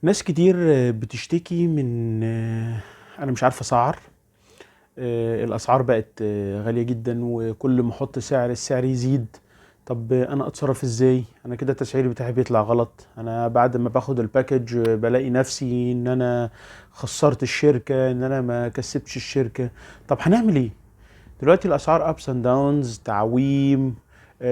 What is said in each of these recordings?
ناس كتير بتشتكي من انا مش عارف اسعر. الاسعار بقت غالية جدا، وكل ما احط سعر السعر يزيد. طب انا اتصرف ازاي؟ انا كده التسعير بتاعي بيطلع غلط. انا بعد ما باخد ال package بلاقي نفسي ان انا خسرت الشركة، ان انا ما كسبتش الشركة. طب هنعمل ايه دلوقتي؟ الاسعار ups and downs، تعويم،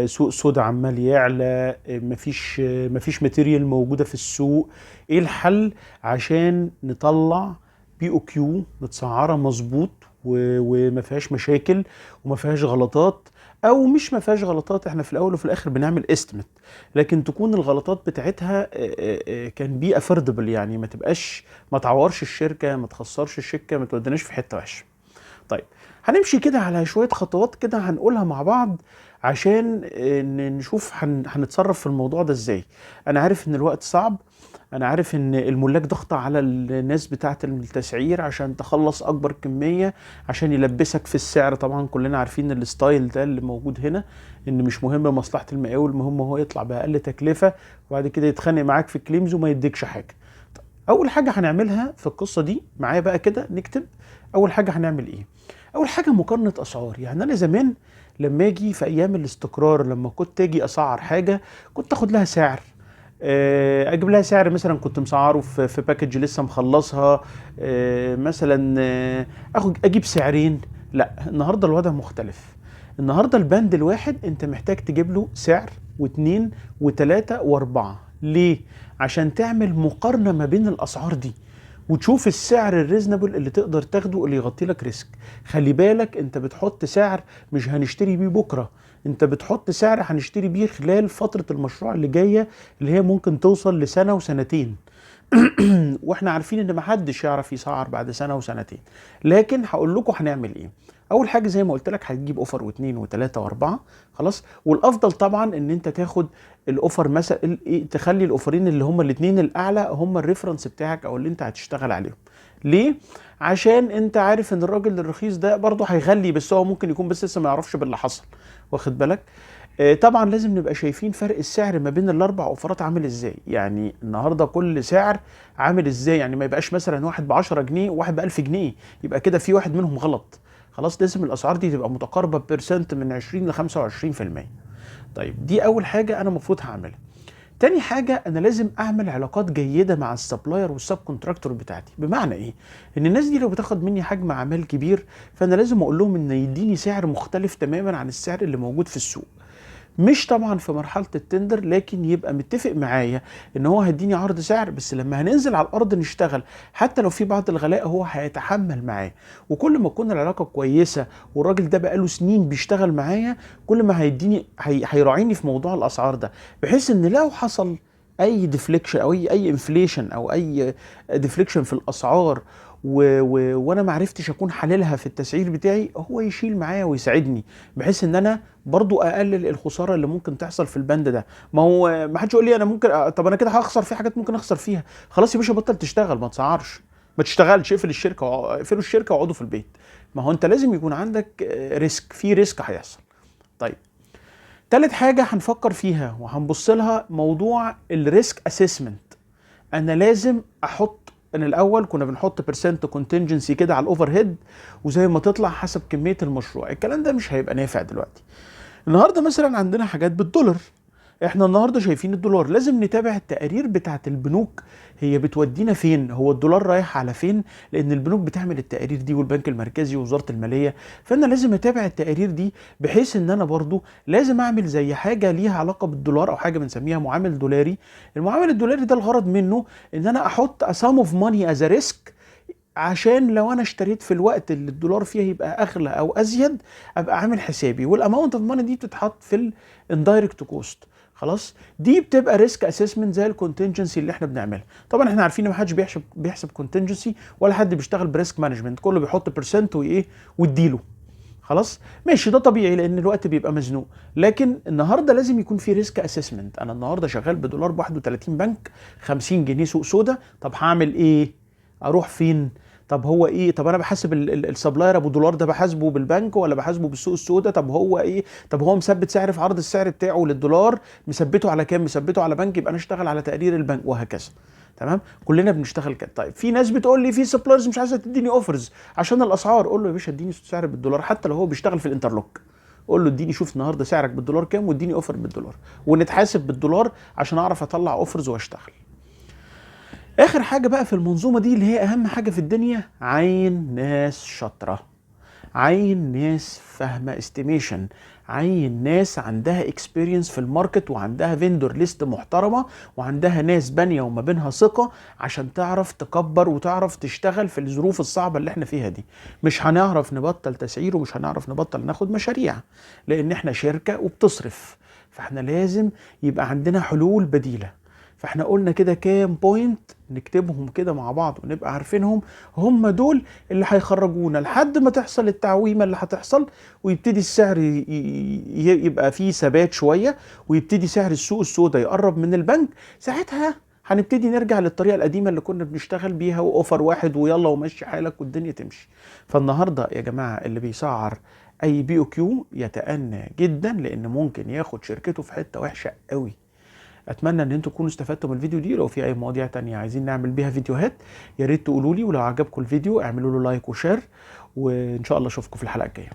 سوق سودا عمال يعلى، مفيش material موجودة في السوق. ايه الحل عشان نطلع BOQ متسعره مظبوط وما فيهاش مشاكل وما فيهاش غلطات؟ او مش ما فيهاش غلطات، احنا في الاول وفي الاخر بنعمل estimate، لكن تكون الغلطات بتاعتها can be affordable، يعني ما تبقاش، ما تعورش الشركه، ما تخسرش الشركه، ما توديناش في حتة وحشه. طيب هنمشي كده على شوية خطوات كده هنقولها مع بعض عشان نشوف هنتصرف في الموضوع ده ازاي. انا عارف ان الوقت صعب، انا عارف ان الملاك ضغط على الناس بتاعة التسعير عشان تخلص اكبر كمية عشان يلبسك في السعر. طبعا كلنا عارفين ال style ده اللي موجود هنا، ان مش مهم مصلحة المقاول، المهم هو يطلع باقل تكلفة وبعد كده يتخانق معاك في claims وما يديكش حاجة. طيب، اول حاجة هنعملها في القصة دي معايا بقى كده نكتب اول حاجة هنعمل ايه. اول حاجة مقارنة اسعار. يعني انا زمان لما اجي في ايام الاستقرار، لما كنت اجي اسعر حاجة كنت اخد لها سعر، اجيب لها سعر مثلا كنت مسعره في package لسه مخلصها، مثلا، اخد اجيب سعرين. لا، النهارده الوضع مختلف. النهارده البند الواحد انت محتاج تجيب له سعر واثنين وثلاثة واربعة. ليه؟ عشان تعمل مقارنة ما بين الاسعار دي وتشوف السعر ال reasonable اللي تقدر تاخده اللي يغطي لك risk. خلي بالك انت بتحط سعر مش هنشتري بيه بكره، انت بتحط سعر هنشتري بيه خلال فترة المشروع اللي جاية اللي هي ممكن توصل لسنة وسنتين. واحنا عارفين ان محدش يعرف يسعر بعد سنة وسنتين، لكن هقول لكم هنعمل ايه. اول حاجة زي ما قلت لك هتجيب offer واثنين وثلاثة واربعة، خلاص. والافضل طبعا ان انت تاخد ال offer مثلا، تخلي ال offer ين اللي هم الاثنين الاعلى هم ال reference بتاعك او اللي انت هتشتغل عليهم. ليه؟ عشان انت عارف ان الراجل الرخيص ده برضه هيغلي، بس هو ممكن يكون بس لسه ما يعرفش باللي حصل، واخد بالك؟ طبعا لازم نبقى شايفين فرق السعر ما بين الاربع offer ات عامل ازاي. يعني النهارده كل سعر عامل ازاي، يعني ما يبقاش مثلا واحد ب 10 جنيه وواحد ب 1000 جنيه، يبقى كده في واحد منهم غلط. خلاص، لازم الاسعار دي تبقى متقاربة percent من 20 ل 25%. طيب دي اول حاجة انا المفروض هعملها. تاني حاجة أنا لازم أعمل علاقات جيدة مع ال supplier وال subcontractor بتاعتي. بمعنى إيه؟ إن الناس دي لو بتاخد مني حجم أعمال كبير فأنا لازم أقول لهم إن يديني سعر مختلف تماما عن السعر اللي موجود في السوق. مش طبعا في مرحلة ال tender، لكن يبقى متفق معايا ان هو هيديني عرض سعر، بس لما هننزل على الارض نشتغل حتى لو في بعض الغلاء هو هيتحمل معايا. وكل ما تكون العلاقة كويسة والراجل ده بقاله سنين بيشتغل معايا، كل ما هيديني هيراعيني في موضوع الاسعار ده، بحيث ان لو حصل اي deflection او اي inflation او اي deflection في الاسعار وانا ما عرفتش اكون حللها في التسعير بتاعي، هو يشيل معايا ويساعدني، بحيث ان انا برضو اقلل الخسارة اللي ممكن تحصل في البند ده. ما هو ما حدش يقول لي انا ممكن، طب انا كده هخسر في حاجات ممكن اخسر فيها. خلاص يا باشا بطل تشتغل، ما تسعرش، ما تشتغلش، اقفل الشركة، اقفلوا الشركة واقعدوا في البيت. ما هو انت لازم يكون عندك risk، في risk هيحصل. طيب تالت حاجة هنفكر فيها وهنبص لها موضوع ال risk assessment. انا لازم احط، ان الاول كنا بنحط percent contingency كده على ال overhead وزي ما تطلع حسب كمية المشروع. الكلام ده مش هيبقى نافع دلوقتي. النهارده مثلا عندنا حاجات بالدولار، احنا النهارده شايفين الدولار، لازم نتابع التقارير بتاعه البنوك هي بتودينا فين، هو الدولار رايح على فين، لان البنوك بتعمل التقارير دي والبنك المركزي ووزارة المالية. فانا لازم اتابع التقارير دي، بحيث ان انا برضو لازم اعمل زي حاجة ليها علاقة بالدولار او حاجة بنسميها معامل دولاري. المعامل الدولاري ده الغرض منه ان انا احط a sum of money as a risk، عشان لو انا اشتريت في الوقت اللي الدولار فيه يبقى اغلى او ازيد ابقى عامل حسابي. وال amount of money دي بتتحط في ال indirect cost. خلاص، دي بتبقى risk assessment زي ال contingency اللي احنا بنعملها. طبعا احنا عارفين ان ما حدش بيحسب contingency ولا حد بيشتغل ب risk management، كله بيحط percent وايه واديله. خلاص ماشي، ده طبيعي لان الوقت بيبقى مزنوق، لكن النهارده لازم يكون في risk assessment. انا النهارده شغال بدولار ب 31 بنك، 50 جنيه سوق سودا، طب هعمل ايه؟ اروح فين؟ طب هو ايه؟ طب انا بحاسب ال supplier ابو دولار ده بحاسبه بالبنك ولا بحاسبه بالسوق السوداء؟ طب هو ايه؟ طب هو مثبت سعر في عرض السعر بتاعه للدولار، مثبتة على كام؟ مثبتة على بنك، يبقى انا اشتغل على تقرير البنك، وهكذا. تمام، كلنا بنشتغل كده. طيب في ناس بتقول لي في suppliers مش عايزه تديني offers عشان الاسعار، قول له يا باشا اديني سعر بالدولار، حتى لو هو بيشتغل في ال interlock قول له اديني، شوف النهارده سعرك بالدولار كام واديني offer بالدولار، ونتحاسب بالدولار عشان اعرف اطلع offers واشتغل. اخر حاجة بقى في المنظومة دي اللي هي اهم حاجة في الدنيا، عين ناس شاطرة، عين ناس فاهمه estimation، عين ناس عندها experience في ال market وعندها vendor list محترمه وعندها ناس بانيه وما بينها ثقة، عشان تعرف تكبر وتعرف تشتغل في الظروف الصعبة اللي احنا فيها دي. مش هنعرف نبطل تسعير ومش هنعرف نبطل ناخد مشاريع، لان احنا شركة وبتصرف، فاحنا لازم يبقى عندنا حلول بديله. فاحنا قلنا كده كام point نكتبهم كده مع بعض ونبقى عارفينهم، هم دول اللي هيخرجونا لحد ما تحصل التعويمه اللي هتحصل، ويبتدي السعر يبقى فيه ثبات شوية، ويبتدي سعر السوق السوداء يقرب من البنك. ساعتها هنبتدي نرجع للطريقة القديمة اللي كنا بنشتغل بيها، و offer واحد ويلا ومشي حالك والدنيا تمشي. فالنهارده يا جماعة اللي بيسعر اي BOQ يتأنى جدا، لان ممكن ياخد شركته في حتة وحشة قوي. اتمنى ان انتم تكونوا استفدتوا من الفيديو دي. لو في اي مواضيع تانية عايزين نعمل بيها فيديوهات يا ريت تقولوا لي، ولو عجبكم الفيديو اعملوا له like و share، وان شاء الله اشوفكم في الحلقة الجاية.